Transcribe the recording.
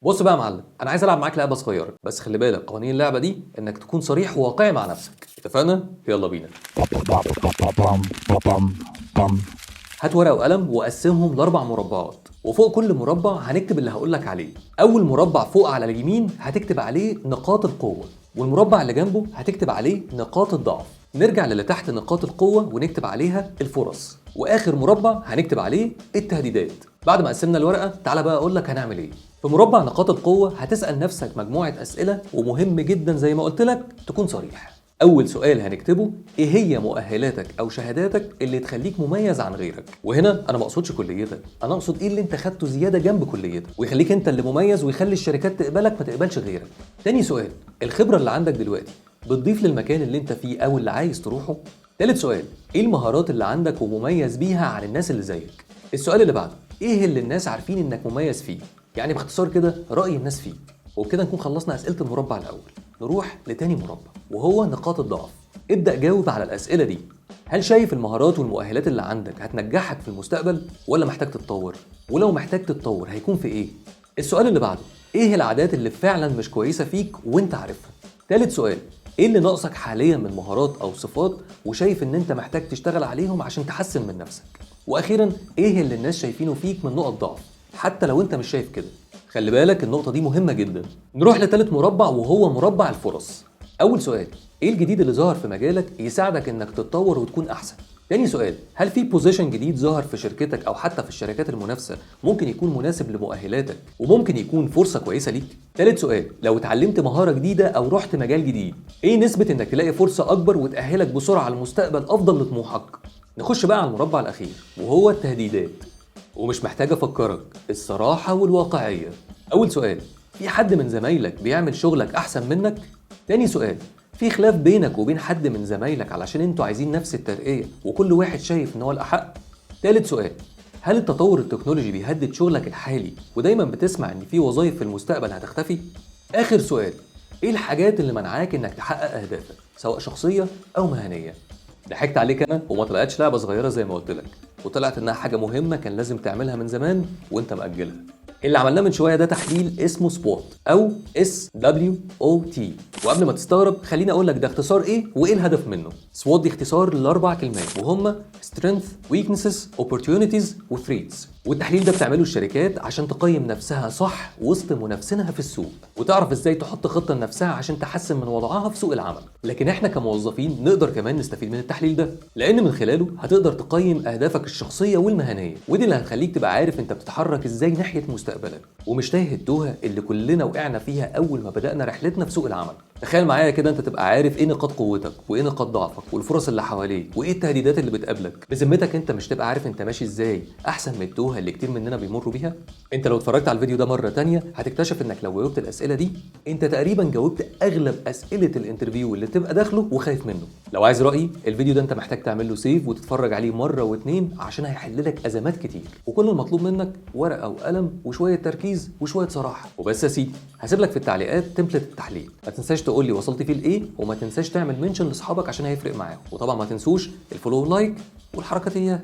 بص بقى يا معلم، انا عايز العب معاك لعبه صغيره، بس خلي بالك قوانين اللعبة دي انك تكون صريح وواقعي مع نفسك. اتفقنا؟ يلا بينا. هات ورقة وقلم وقسمهم لاربع مربعات، وفوق كل مربع هنكتب اللي هقولك عليه. اول مربع فوق على اليمين هتكتب عليه نقاط القوة، والمربع اللي جنبه هتكتب عليه نقاط الضعف. نرجع للي تحت نقاط القوة ونكتب عليها الفرص، واخر مربع هنكتب عليه التهديدات. بعد ما قسمنا الورقة تعالى بقى اقول لك هنعمل ايه. في مربع نقاط القوة هتسأل نفسك مجموعة أسئلة، ومهم جدا زي ما قلت لك تكون صريح. أول سؤال هنكتبه: إيه هي مؤهلاتك أو شهاداتك اللي تخليك مميز عن غيرك؟ وهنا أنا ما أقصدش كليتك، أنا أقصد إيه اللي أنت خدته زيادة جنب كليتك ويخليك أنت اللي مميز ويخلي الشركات تقبلك ما تقبلش غيرك. تاني سؤال: الخبرة اللي عندك دلوقتي بتضيف للمكان اللي أنت فيه أو اللي عايز تروحه؟ تالت سؤال: إيه المهارات اللي عندك ومميز بيها عن الناس اللي زيك؟ السؤال اللي بعده: إيه اللي الناس عارفين إنك مميز فيه؟ يعني باختصار كده رأي الناس فيك. وبكده نكون خلصنا أسئلة المربع الأول. نروح لتاني مربع وهو نقاط الضعف. ابدأ جاوب على الأسئلة دي: هل شايف المهارات والمؤهلات اللي عندك هتنجحك في المستقبل ولا محتاج تتطور؟ ولو محتاج تتطور هيكون في ايه؟ السؤال اللي بعده: ايه العادات اللي فعلا مش كويسة فيك وانت عارفها؟ تالت سؤال: ايه اللي ناقصك حاليا من مهارات او صفات وشايف ان انت محتاج تشتغل عليهم عشان تحسن من نفسك؟ واخيرا، ايه اللي الناس شايفينه فيك من نقط ضعف حتى لو انت مش شايف كده؟ خلي بالك النقطة دي مهمة جدا. نروح لتالت مربع وهو مربع الفرص. أول سؤال: إيه الجديد اللي ظهر في مجالك يساعدك إنك تتطور وتكون أحسن؟ تاني سؤال: هل في position جديد ظهر في شركتك أو حتى في الشركات المنافسة ممكن يكون مناسب لمؤهلاتك وممكن يكون فرصة كويسة ليك؟ تالت سؤال: لو اتعلمت مهارة جديدة أو رحت مجال جديد، إيه نسبة إنك تلاقي فرصة أكبر وتأهلك بسرعة لمستقبل أفضل لطموحك؟ نخش بقى على المربع الأخير وهو التهديدات، ومش محتاج أفكرك، الصراحة والواقعية. أول سؤال: في حد من زمايلك بيعمل شغلك أحسن منك؟ تاني سؤال: في خلاف بينك وبين حد من زمايلك علشان انتوا عايزين نفس الترقية وكل واحد شايف ان هو الأحق؟ تالت سؤال: هل التطور التكنولوجي بيهدد شغلك الحالي ودايما بتسمع ان في وظائف في المستقبل هتختفي؟ آخر سؤال: ايه الحاجات اللي منعاك انك تحقق اهدافك سواء شخصية او مهنية؟ ضحكت عليك انا وما طلعتش لعبة صغيرة زي ما قلت لك، وطلعت انها حاجة مهمة كان لازم تعملها من زمان وانت مأجلها. اللي عملناه من شوية ده تحليل اسمه SWOT او SWOT، وقبل ما تستغرب خليني اقول لك ده اختصار ايه وايه الهدف منه. SWOT دي اختصار لاربع كلمات وهم Strength، Weaknesses، Opportunities و Threats. والتحليل ده بتعمله الشركات عشان تقيم نفسها صح وسط منافسينها في السوق، وتعرف ازاي تحط خطه لنفسها عشان تحسن من وضعها في سوق العمل. لكن احنا كموظفين نقدر كمان نستفيد من التحليل ده، لان من خلاله هتقدر تقيم اهدافك الشخصية والمهنيه، ودي اللي هتخليك تبقى عارف انت بتتحرك ازاي ناحية مستقبلك ومش تايه التوهه اللي كلنا وقعنا فيها اول ما بدانا رحلتنا في سوق العمل. تخيل معايا كده انت تبقى عارف ايه نقاط قوتك وايه نقاط ضعفك والفرص اللي حواليك وايه التهديدات اللي بتقابلك. بذمتك انت مش تبقى عارف انت ماشي ازاي احسن من التوهه اللي كتير مننا بيمروا بيها؟ انت لو اتفرجت على الفيديو ده مرة تانية هتكتشف انك لو جاوبت الاسئلة دي انت تقريبا جاوبت اغلب اسئلة ال interview اللي تبقى داخله وخايف منه. لو عايز رايي، الفيديو ده انت محتاج تعمل له save وتتفرج عليه مرة واتنين عشان هيحل لك ازمات كتير، وكل المطلوب منك ورقة وقلم وشوية تركيز وشوية صراحة وبس. يا سيدي هسيب لك في التعليقات template التحليل، ما تنساش تقول لي وصلت فيه لايه، وما تنساش تعمل mention لاصحابك عشان هيفرق معاهم، وطبعا ما تنسوش ال follow وال like والحركات اياها.